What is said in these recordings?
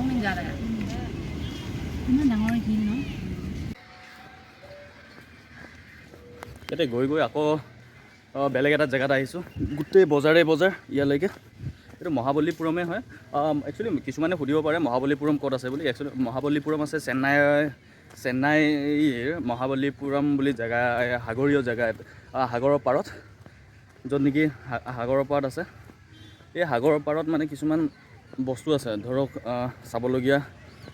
ইমান ডাঙৰ শিল ন। ইয়াতে গৈ গৈ আকৌ বেলেগ এটা জেগাত আহিছোঁ। গোটেই বজাৰেই বজাৰ ইয়ালৈকে। এইটো মহাবলীপুৰমেই হয়। একচুৱেলি কিছুমানে সুধিব পাৰে মহাবলীপুৰম ক'ত আছে বুলি। একচুৱেলি মহাবলীপুৰম আছে চেন্নাইৰ মহাবলীপুৰম বুলি জেগা, এই সাগৰীয় জেগা, সাগৰৰ পাৰত, য'ত নেকি সাগৰৰ পাৰত আছে। এই সাগৰৰ পাৰত মানে কিছুমান বস্তু আছে, ধৰক চাবলগীয়া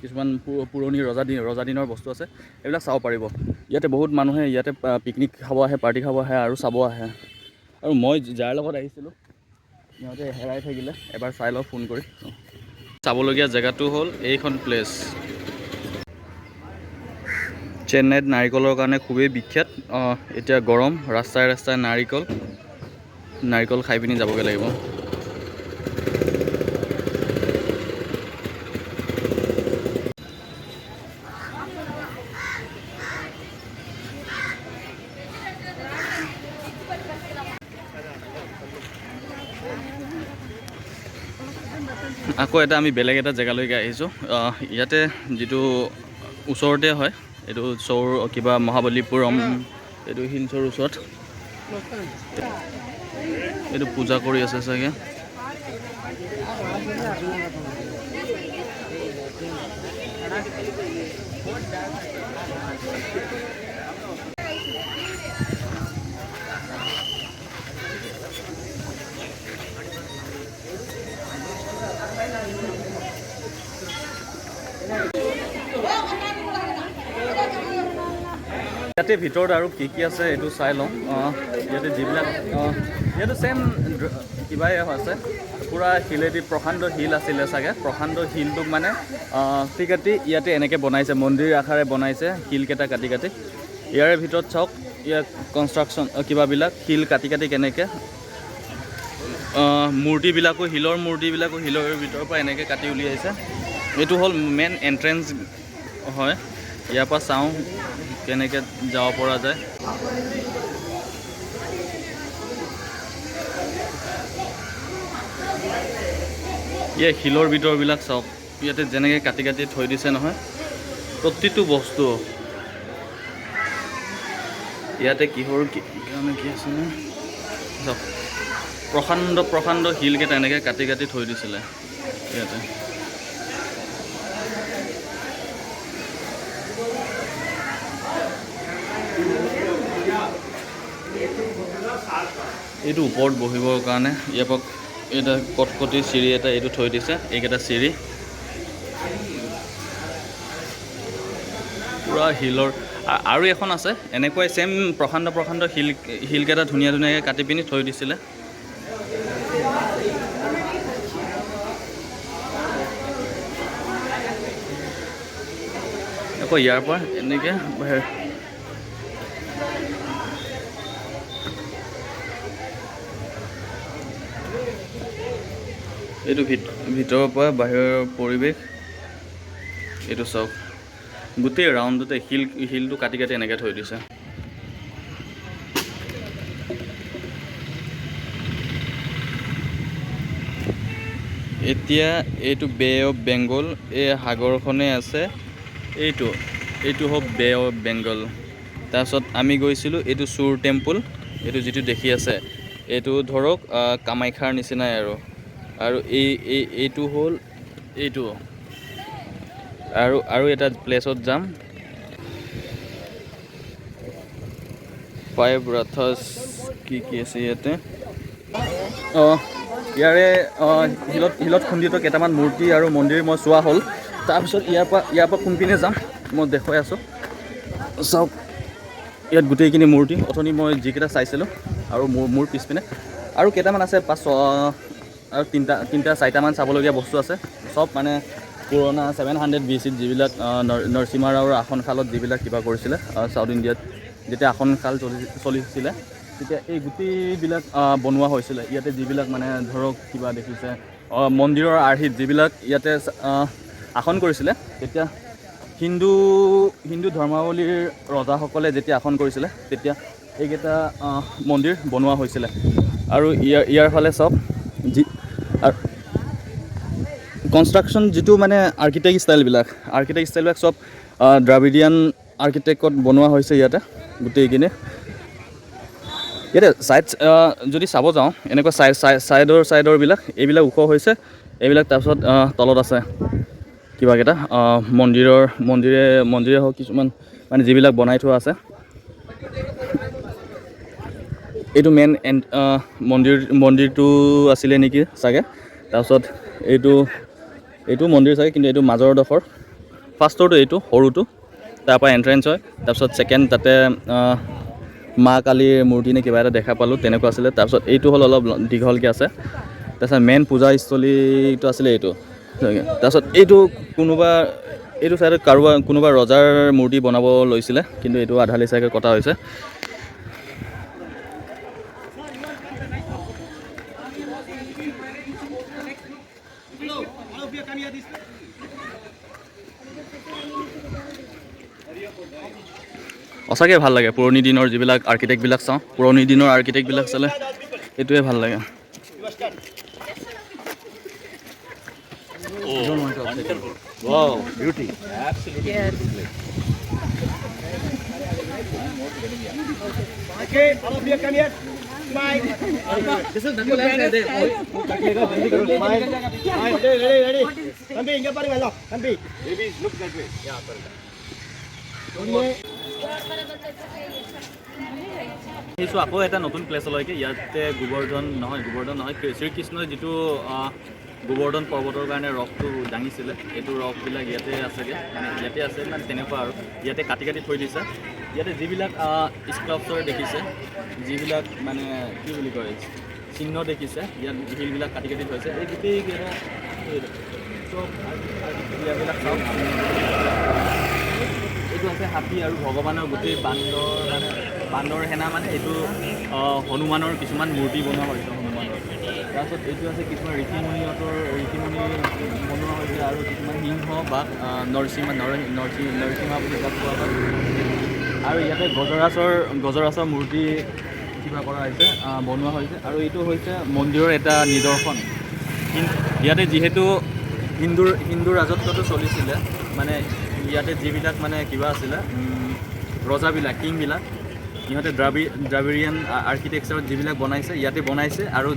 কিছুমান পুৰণি ৰজা দিনৰ বস্তু আছে, এইবিলাক চাব পাৰিব। ইয়াতে বহুত মানুহে ইয়াতে পিকনিক খাব আহে, পাৰ্টি খাব আহে আৰু চাব আহে। আৰু মই যাৰ লগত আহিছিলোঁ সিহঁতে হেৰাই থাকিলে, এবাৰ চাই লওঁ ফোন কৰি। চাবলগীয়া জেগাটো হ'ল এইখন প্লেচ। চেন্নাইত নাৰিকলৰ কাৰণে খুবেই বিখ্যাত। এতিয়া গৰম, ৰাস্তাই ৰাস্তাই নাৰিকল, নাৰিকল খাই পিনি যাবগৈ লাগিব। আকৌ এটা আমি বেলেগ এটা জেগালৈকে আহিছোঁ। ইয়াতে যিটো ওচৰতে হয়, এইটো চৌৰ কিবা মহাবলীপুৰম, এইটো হিলছৰ ওচৰত এইটো পূজা কৰি আছে চাগে। ইয়াতে ভিতৰত আৰু কি কি আছে এইটো চাই লওঁ। ইয়াতে যিবিলাক, ইয়াতে ছেম কিবাই আছে, পূৰা শিলেদি প্ৰকাণ্ড শিল আছিলে চাগে। প্ৰকাণ্ড শিলটোক মানে কাটি কাটি ইয়াতে এনেকৈ বনাইছে, মন্দিৰ আকাৰে বনাইছে শিলকেইটা কাটি কাটি। ইয়াৰে ভিতৰত চাওক, ইয়াৰ কনষ্ট্ৰাকশ্যন কিবাবিলাক শিল কাটি কাটি কেনেকৈ, মূৰ্তিবিলাকো, শিলৰ মূৰ্তিবিলাকো শিলৰ ভিতৰৰ পৰা এনেকৈ কাটি উলিয়াইছে। এইটো হ'ল মেইন এণ্ট্ৰেঞ্চ হয়। ইয়াৰ পৰা চাওঁ কেনেকৈ যাব পৰা যায়। ইয়াৰ শিলৰ ভিতৰবিলাক চাওক, ইয়াতে যেনেকৈ কাটি কাটি থৈ দিছে নহয় প্ৰতিটো বস্তু। ইয়াতে কিহৰ কি কাৰণে কি আছে নে চাওক, প্ৰকাণ্ড প্ৰকাণ্ড শিলকেইটা এনেকৈ কাটি কাটি থৈ দিছিলে ইয়াতে। এইটো ওপৰত বহিবৰ কাৰণে ইয়াৰ পৰা এটা কটকটি চিৰি এটা এইটো থৈ দিছে। এইকেইটা চিৰি পূৰা শিলৰ। আৰু এখন আছে এনেকুৱাই ছেম, প্ৰকাণ্ড প্ৰকাণ্ড শিলকেইটা ধুনীয়া ধুনীয়াকৈ কাটি পিনি থৈ দিছিলে। আকৌ ইয়াৰ পৰা এনেকৈ বাহিৰ। এইটো ভিতৰৰ পৰা বাহিৰৰ পৰিৱেশ এইটো চাওক। গোটেই ৰাউণ্ডতে শিলটো কাটি কাটি এনেকৈ থৈ দিছে। এতিয়া এইটো বে অফ বেংগল, এই সাগৰখনেই আছে। এইটো হ'ল বে অফ বেংগল। তাৰপিছত আমি গৈছিলোঁ এইটো চুৰ টেম্পল, এইটো যিটো দেখি আছে এইটো ধৰক কামাখ্যাৰ নিচিনাই আৰু। আৰু এইটো হ'ল এইটো। আৰু এটা প্লেচত যাম, ফাইভ ৰাথাছ কি কি আছে ইয়াতে। ইয়াৰে শিলত খন্দিত কেইটামান মূৰ্তি আৰু মন্দিৰ মই চোৱা হ'ল। তাৰপিছত ইয়াৰ পৰা কোনপিনে যাম মই দেখুৱাই আছোঁ। চাওক, ইয়াত গোটেইখিনি মূৰ্তি, অথনি মই যিকেইটা চাইছিলোঁ আৰু মোৰ পিছপিনে আৰু কেইটামান আছে, পাঁচ আৰু তিনিটা চাৰিটামান চাবলগীয়া বস্তু আছে। চব মানে পুৰণা 700 বি চিত যিবিলাক, নৰসিমা ৰাওৰ আসনশালত যিবিলাক কিবা কৰিছিলে, চাউথ ইণ্ডিয়াত যেতিয়া আসনশাল চলিছিলে তেতিয়া এই গোটেইবিলাক বনোৱা হৈছিলে। ইয়াতে যিবিলাক মানে ধৰক কিবা দেখিছে, মন্দিৰৰ আৰ্হিত যিবিলাক ইয়াতে আসন কৰিছিলে, তেতিয়া হিন্দু ধৰ্মাৱলীৰ ৰজাসকলে যেতিয়া আসন কৰিছিলে তেতিয়া এইকেইটা মন্দিৰ বনোৱা হৈছিলে। আৰু ইয়াৰ ফালে চাওক যি আৰু কনষ্ট্ৰাকশ্যন যিটো মানে আৰ্কিটেক্ট ষ্টাইলবিলাক চব দ্ৰাবিডিয়ান আৰ্কিটেক্টত বনোৱা হৈছে ইয়াতে গোটেইখিনি। ইয়াতে ছাইড যদি চাব যাওঁ, এনেকুৱা ছাইডৰবিলাক এইবিলাক ওখ হৈছে এইবিলাক। তাৰপিছত তলত আছে কিবাকেইটা মন্দিৰৰ মন্দিৰে মন্দিৰে হওক, কিছুমান মানে যিবিলাক বনাই থোৱা আছে। এইটো মেইন এণ্ড মন্দিৰটো আছিলে নেকি চাগে। তাৰপিছত এইটো মন্দিৰ চাগে, কিন্তু এইটো মাজৰডোখৰ ফাৰ্ষ্টৰটো, এইটো সৰুটো, তাৰপৰা এণ্ট্ৰেঞ্চ হয়। তাৰপিছত ছেকেণ্ড তাতে মা কালীৰ মূৰ্তি নে কিবা এটা দেখা পালোঁ, তেনেকুৱা আছিলে। তাৰপিছত এইটো হ'ল অলপ দীঘলকৈ আছে। তাৰপিছত মেইন পূজাস্থলীটো আছিলে এইটো। তাৰপিছত এইটো কোনোবা এইটো চাইডত কাৰোবাৰ কোনোবা ৰজাৰ মূৰ্তি বনাব লৈছিলে, কিন্তু এইটো আধালি চাগে কটা হৈছে। সঁচাকৈ ভাল লাগে পুৰণি দিনৰ যিবিলাক আৰ্কিটেক্টবিলাক চাওঁ। পুৰণি দিনৰ আৰ্কিটেক্টবিলাক চালে এইটোৱে ভাল লাগে। Wow, beauty. Absolutely beautiful place. Okay, all of you come here. Smile. Smile. Smile. Ready, ready, ready. தம்பி, இங்க பாருங்க எல்லாம். தம்பி. Babies, look that way. Yeah, sorry. ஒன்னு. আহিছোঁ আকৌ এটা নতুন প্লেচলৈকে। ইয়াতে গোবৰ্ধন নহয়, গোবৰ্ধন নহয়, শ্ৰীকৃষ্ণই যিটো গোবৰ্ধন পৰ্বতৰ কাৰণে ৰসটো দাঙিছিলে, এইটো ৰসবিলাক ইয়াতে আছেগৈ, মানে ইয়াতে আছে, মানে তেনেকুৱা আৰু ইয়াতে কাটি কাটি থৈ দিছে। ইয়াতে যিবিলাক স্কাল্পচাৰ দেখিছে, যিবিলাক মানে কি বুলি কয়, চিহ্ন দেখিছে, ইয়াত শিলবিলাক কাটি কাটি থৈছে। এই গোটেইকেইটা এই চব ইয়াবিলাক চাওক। এইটো আছে হাতী আৰু ভগৱানৰ গোটেই বান্দৰ, মানে বান্দৰ সেনা, মানে এইটো হনুমানৰ কিছুমান মূৰ্তি বনোৱা হৈছে হনুমানৰ। তাৰপিছত এইটো আছে কিছুমান ঋষিমুনিহঁতৰ, ঋষিমুনি বনোৱা হৈছে আৰু কিছুমান সিংহ বা নৰসিংহ, নৰসিংহা বুলি যাক কোৱা হয়। আৰু ইয়াতে গজৰাজৰ মূৰ্তি কিবা কৰা হৈছে, বনোৱা হৈছে। আৰু এইটো হৈছে মন্দিৰৰ এটা নিদৰ্শন। ইয়াতে যিহেতু হিন্দু ৰাজত্বটো চলিছিলে, মানে ইয়াতে যিবিলাক মানে কিবা আছিলে, ৰজাবিলাক, কিংবিলাক, ইহঁতে দ্ৰাবিড়িয়ান আৰ্কিটেকচাৰত যিবিলাক বনাইছে, ইয়াতে বনাইছে। আৰু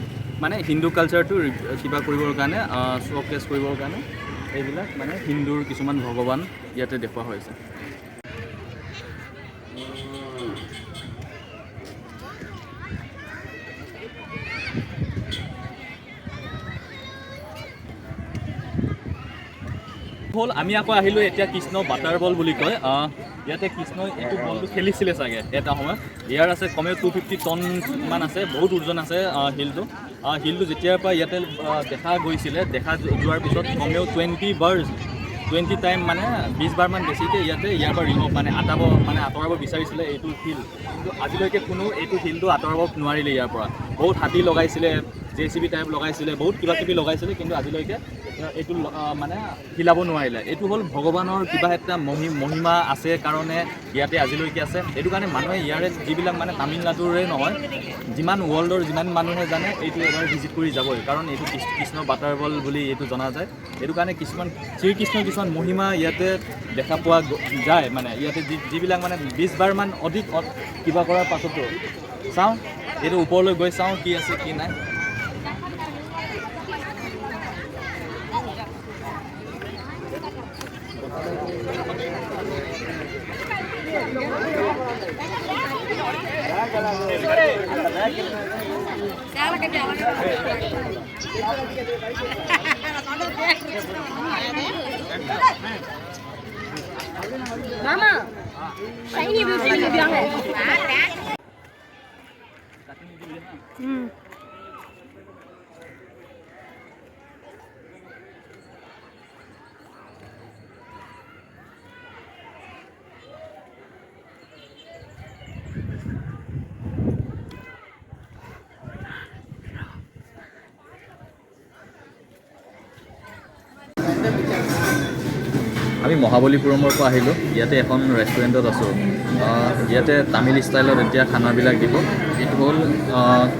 মানে হিন্দু কালচাৰটো কিবা কৰিবৰ কাৰণে, শ্ব'কেছ কৰিবৰ কাৰণে এইবিলাক মানে হিন্দুৰ কিছুমান ভগৱান ইয়াতে দেখুওৱা হৈছে। হ'ল, আমি আকৌ আহিলোঁ এতিয়া কৃষ্ণ বাটাৰ বল বুলি কয়। ইয়াতে কৃষ্ণই এইটো বলটো খেলিছিলে চাগে এটা সময়ত। ইয়াৰ আছে কমেও 250 টন মান আছে, বহুত ওজন আছে শিলটো। শিলটো যেতিয়াৰ পৰা ইয়াতে দেখা গৈছিলে, দেখা যোৱাৰ পিছত কমেও 20 টাইম, মানে 20 বাৰমান বেছিকৈ ইয়াতে ইয়াৰ পৰা ৰিম'ভ, মানে আঁতৰাব, মানে আঁতৰাব বিচাৰিছিলে এইটো শিল। কিন্তু আজিলৈকে কোনো এইটো শিলটো আঁতৰাব নোৱাৰিলে ইয়াৰ পৰা। বহুত হাতী লগাইছিলে, জেচিবি টাইপ লগাইছিলে, বহুত কিবা কিবি লগাইছিলে, কিন্তু আজিলৈকে এইটো মানে হিলাব নোৱাৰিলে। এইটো হ'ল ভগৱানৰ কিবা এটা মহিমা আছে কাৰণে ইয়াতে আজিলৈকে আছে। এইটো কাৰণে মানুহে ইয়াৰে যিবিলাক মানে তামিলনাডুৰে নহয়, যিমান ৱৰ্ল্ডৰ যিমান মানুহে জানে, এইটো এবাৰ ভিজিট কৰি যাবই, কাৰণ এইটো কৃষ্ণ বাটাৰ বল বুলি এইটো জনা যায়। এইটো কাৰণে কিছুমান শ্ৰীকৃষ্ণৰ কিছুমান মহিমা ইয়াতে দেখা পোৱা যায়। মানে ইয়াতে যিবিলাক মানে 20 বাৰমান অধিক কিবা কৰাৰ পাছতো চাওঁ, এইটো ওপৰলৈ গৈ চাওঁ কি আছে কি নাই। மாமா, ஷைனி பியூட்டி நிக்கிறாங்க. ம். আমি মহাবলীপুৰমৰ পৰা আহিলোঁ, ইয়াতে এখন ৰেষ্টুৰেণ্টত আছোঁ। ইয়াতে তামিল ষ্টাইলত এতিয়া খানাবিলাক দিব। এইটো হ'ল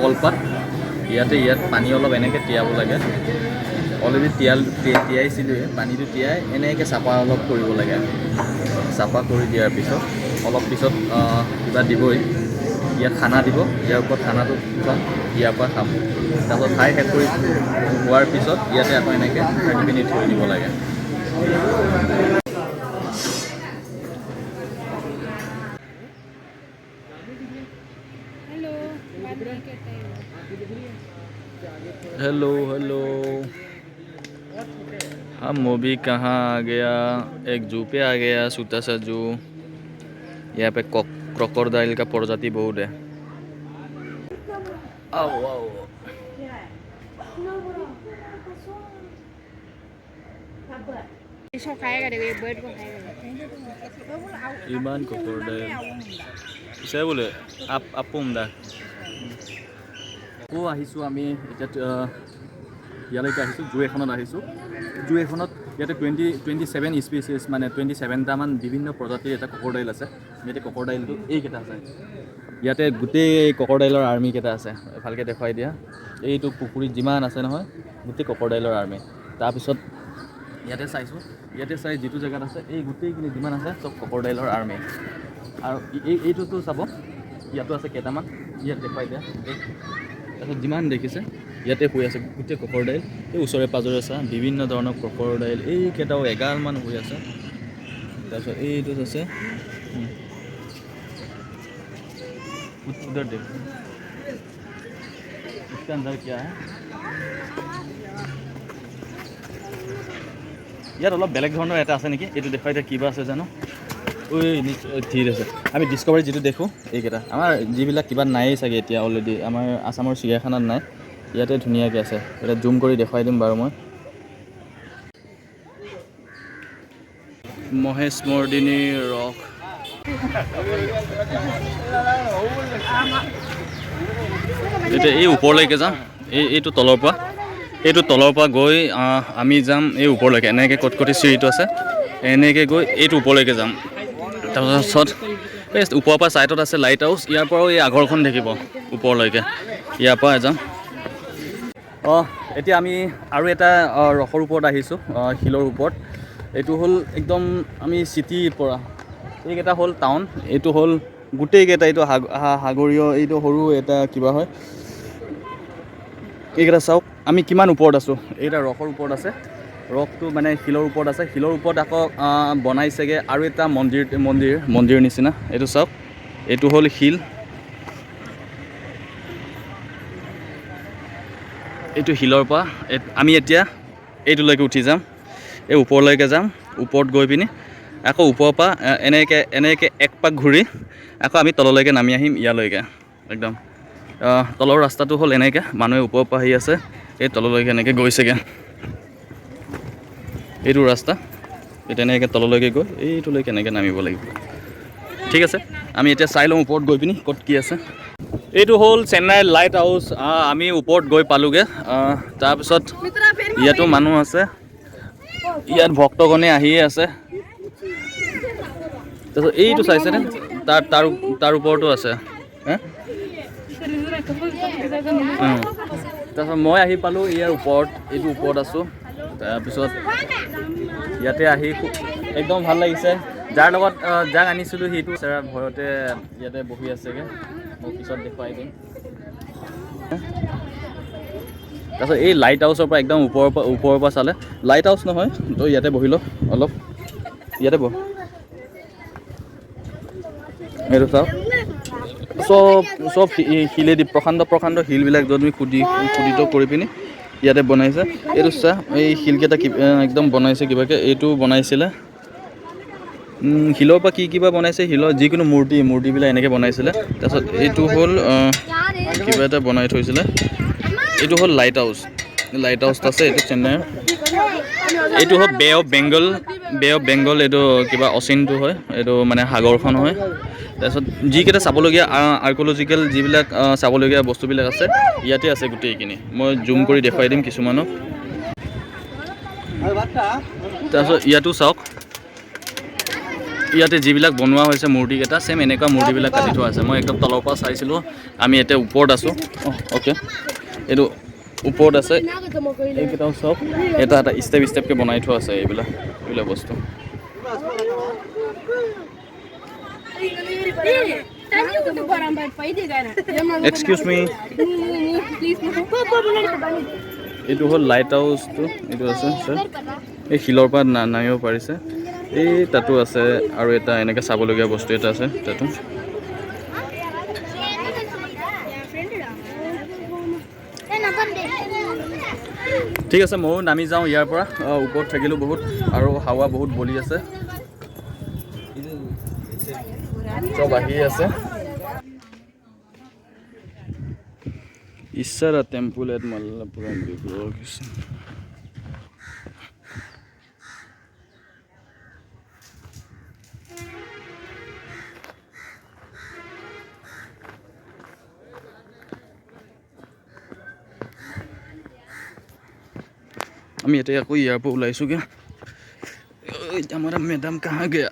কলপাত। ইয়াত পানী অলপ এনেকৈ তিয়াব লাগে, অলৰেডি তিয়াইছিলোঁৱে। পানীটো তিয়াই এনেকৈ চাফা অলপ কৰিব লাগে। চাফা কৰি দিয়াৰ পিছত অলপ পিছত কিবা দিবই, ইয়াত খানা দিব। ইয়াৰ ওপৰত খানাটো খুৱাম, ইয়াৰ পৰা খাম। তাৰপাছত খাই শেষ কৰি হোৱাৰ পিছত ইয়াতে আকৌ এনেকৈ ঢাকি পিনি থৈ দিব লাগে। हेलो हेलो, हम मूवी कहाँ आ गया? एक जू पे आ गया, सूता सा जू। यहाँ पे क्रोकोडाइल का प्रजाति बहुत है। आओ आओ। ইমান ক্ৰক'ডাইল পিছে বোলে আপ আপুম দা। আকৌ আহিছোঁ আমি এতিয়া ইয়ালৈকে আহিছোঁ, জু এখনত আহিছোঁ। জু এখনত ইয়াতে 27 স্পেচিছ, মানে 27টামান বিভিন্ন প্ৰজাতিৰ এটা ক্ৰক'ডাইল আছে। ইয়াতে ক্ৰক'ডাইলটো এইকেইটা আছে, ইয়াতে গোটেই ক্ৰক'ডাইলৰ আৰ্মিকেইটা আছে। ভালকৈ দেখুৱাই দিয়া। এইটো পুখুৰীত যিমান আছে নহয়, গোটেই ক্ৰক'ডাইলৰ আৰ্মি। তাৰপিছত ইয়াতে চাইছোঁ, ইয়াতে চাই যিটো জেগাত আছে এই গোটেইখিনি যিমান আছে চব ক্ৰক'ডাইলৰ আৰ্মি। আৰু এইটোতো চাব, ইয়াতো আছে কেইটামান, ইয়াত দেখুৱাই দিয়া। এই তাৰপিছত যিমান দেখিছে ইয়াতে শুই আছে গোটেই ক্ৰক'ডাইল। এই ওচৰে পাঁজৰে চা বিভিন্ন ধৰণৰ ক্ৰক'ডাইল, এইকেইটাও এগালমান শুই আছে। তাৰপিছত এইটোত আছে, उधर देखो इसके अंदर क्या है। ইয়াত অলপ বেলেগ ধৰণৰ এটা আছে নেকি, এইটো দেখুৱাই এতিয়া কিবা আছে জানো। ঐ নিশ্চয় ঠিক আছে, আমি ডিস্কভাৰী যিটো দেখোঁ এইকেইটা আমাৰ যিবিলাক কিবা নায়েই চাগে এতিয়া অলৰেডি, আমাৰ আছামৰ চিৰিয়াখানাত নাই, ইয়াতে ধুনীয়াকৈ আছে। এতিয়া জুম কৰি দেখুৱাই দিম বাৰু মই। মহেশ মৰ্দিনী ৰক। এতিয়া এই ওপৰলৈকে যাম, এইটো তলৰ পৰা, এইটো তলৰ পৰা গৈ আমি যাম এই ওপৰলৈকে। এনেকৈ কটকটি চিৰিটো আছে, এনেকৈ গৈ এইটো ওপৰলৈকে যাম। তাৰপাছত এই ওপৰৰ পৰা ছাইডত আছে লাইট হাউচ, ইয়াৰ পৰাও এই আঘৰখন দেখিব ওপৰলৈকে, ইয়াৰ পৰা যাম। এতিয়া আমি আৰু এটা ৰসৰ ওপৰত আহিছোঁ, শিলৰ ওপৰত। এইটো হ'ল একদম আমি চিটিৰ পৰা, এইকেইটা হ'ল টাউন, এইটো হ'ল গোটেইকেইটা, এইটো সাগৰীয়, এইটো সৰু এটা কিবা হয়। এইকেইটা চাওক আমি কিমান ওপৰত আছোঁ। এইকেইটা ৰসৰ ওপৰত আছে, ৰসটো মানে শিলৰ ওপৰত আছে। শিলৰ ওপৰত আকৌ বনাইছেগৈ আৰু এটা মন্দিৰ, মন্দিৰ মন্দিৰ নিচিনা। এইটো চাওক, এইটো হ'ল শিল, এইটো শিলৰ পৰা আমি এতিয়া এইটোলৈকে উঠি যাম, এই ওপৰলৈকে যাম। ওপৰত গৈ পিনি আকৌ ওপৰৰ পৰা এনেকৈ এনেকৈ এক পাক ঘূৰি আকৌ আমি তললৈকে নামি আহিম ইয়ালৈকে। একদম তলৰ ৰাস্তাটো হ'ল এনেকৈ, মানুহে ওপৰৰ পৰা আহি আছে, এই তললৈকে এনেকৈ গৈছেগৈ। এইটো ৰাস্তা, এই তেনেকৈ তললৈকে গৈ এইটোলৈকে এনেকৈ নামিব লাগিব। ঠিক আছে, আমি এতিয়া চাই লওঁ ওপৰত গৈ পিনি ক'ত কি আছে। এইটো হ'ল চেন্নাইৰ লাইট হাউচ। আমি ওপৰত গৈ পালোগৈ। তাৰপিছত ইয়াতো মানুহ আছে, ইয়াত ভক্তগণে আহিয়ে আছে। তাৰপিছত এইটো চাইছেনে, তাৰ তাৰ তাৰ ওপৰতো আছে। তাৰপিছত মই আহি পালোঁ ইয়াৰ ওপৰত, এইটো ওপৰত আছোঁ। তাৰপিছত ইয়াতে আহি একদম ভাল লাগিছে। যাৰ লগত যাক আনিছিলোঁ সেইটো ভয়তে ইয়াতে বহি আছেগৈ, মই পিছত দেখুৱাই দিম। তাৰপিছত এই লাইট হাউচৰ পৰা একদম ওপৰৰ পৰা চালে, লাইট হাউচ নহয় তো, ইয়াতে বহি লওঁ অলপ, ইয়াতে বহ। এইটো চাওক, চব চব শিলেদি প্ৰকাণ্ড প্ৰকাণ্ড শিলবিলাক য'ত আমি খুদিত কৰি পিনি ইয়াতে বনাইছে। এইটো চা, এই শিলকেইটা একদম বনাইছে কিবাকৈ, এইটো বনাইছিলে শিলৰ পৰা কি কিবা বনাইছে, শিলৰ যিকোনো মূৰ্তিবিলাক এনেকৈ বনাইছিলে। তাৰপিছত এইটো হ'ল কিবা এটা বনাই থৈছিলে। এইটো হ'ল লাইট হাউচ, লাইট হাউচটো আছে এইটো চেন্নাইৰ। এইটো হ'ল Bay of Bengal, Bay of Bengal এইটো কিবা অচিনটো হয়, এইটো মানে সাগৰখন হয়। তাৰপিছত যিকেইটা চাবলগীয়া আৰ্কলজিকেল যিবিলাক চাবলগীয়া বস্তুবিলাক আছে ইয়াতে আছে গোটেইখিনি। মই জুম কৰি দেখুৱাই দিম কিছুমানক। তাৰপিছত ইয়াতো চাওক, ইয়াতে যিবিলাক বনোৱা হৈছে মূৰ্তিকেইটা, ছেম এনেকুৱা মূৰ্তিবিলাক কাটি থোৱা আছে। মই একদম তলৰ পৰা চাইছিলোঁ, আমি এতিয়া ওপৰত আছোঁ। অ'কে, এইটো ওপৰত আছে এইকেইটাও চব এটা এটা ষ্টেপ ষ্টেপকৈ বনাই থোৱা আছে এইবিলাক বস্তু। Excuse me. এইটো হ'ল লাইট হাউচটো, এইটো আছে ছাৰ, এই শিলৰ পৰা নামিব পাৰিছে। এই তাতো আছে আৰু এটা এনেকৈ চাবলগীয়া বস্তু এটা আছে তাতো। ঠিক আছে, ময়ো নামি যাওঁ ইয়াৰ পৰা। ওপৰত থাকিলোঁ বহুত আৰু হাৱা বহুত বলি আছে, চব আহি আছে। Ishwara temple at Malappuram. আমি এতিয়া আকৌ ইয়াৰ পৰা ওলাইছোঁগৈ। हमारा मैडम कहाँ गया?